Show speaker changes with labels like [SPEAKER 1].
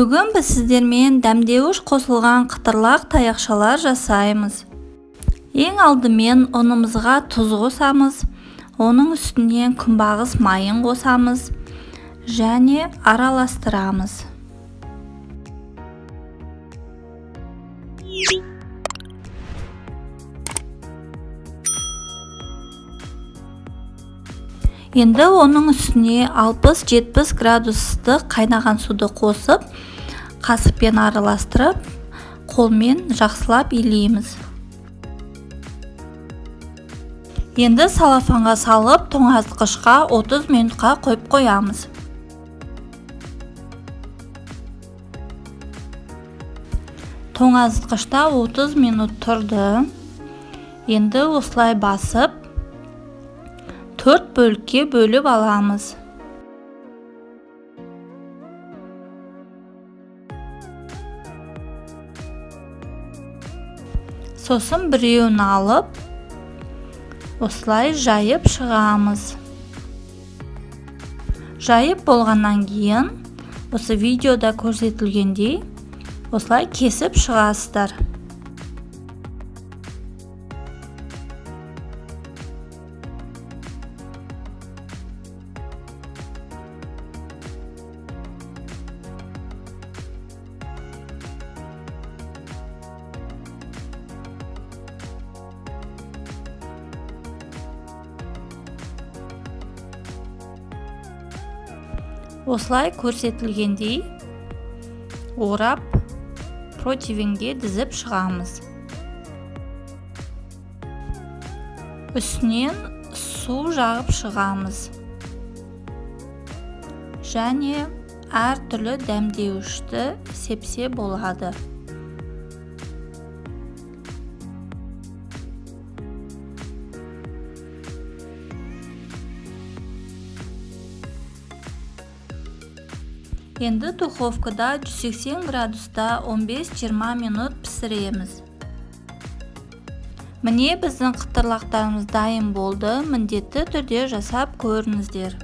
[SPEAKER 1] Бүгін біз сіздермен дәмдеуіш қосылған қытырлақ таяқшалар жасаймыз. Ең алдымен ұнымызға тұз қосамыз, оның үстіне күнбағыс майын қосамыз және араластырамыз. Енді оның үстіне 60-70 градус ыстық қайнаған суды қосып, қасықпен араластырып, қолмен жақсылап илейміз. Енді салафанға салып, тоңазытқышқа 30 минутқа қойып қоямыз. Тоңазытқышта 30 минут тұрды. Енді осылай басып, 4 бөлікке бөліп аламыз. Сосын біреуін алып, осылай жайып шығамыз. Жайып болғаннан кейін, осы видеода көрсетілгендей, осылай кесіп шығасыздар. Осылай көрсетілгендей орап, противенге дізіп шығамыз. Үстінен су жағып шығамыз. Және әртүрлі дәмдеуішті сепсе болады. Енді духовкада 180 градуста 15-20 минут пісіреміз. Міне, біздің қытырлақтарымыз дайын болды. Міндетті түрде жасап көріңіздер.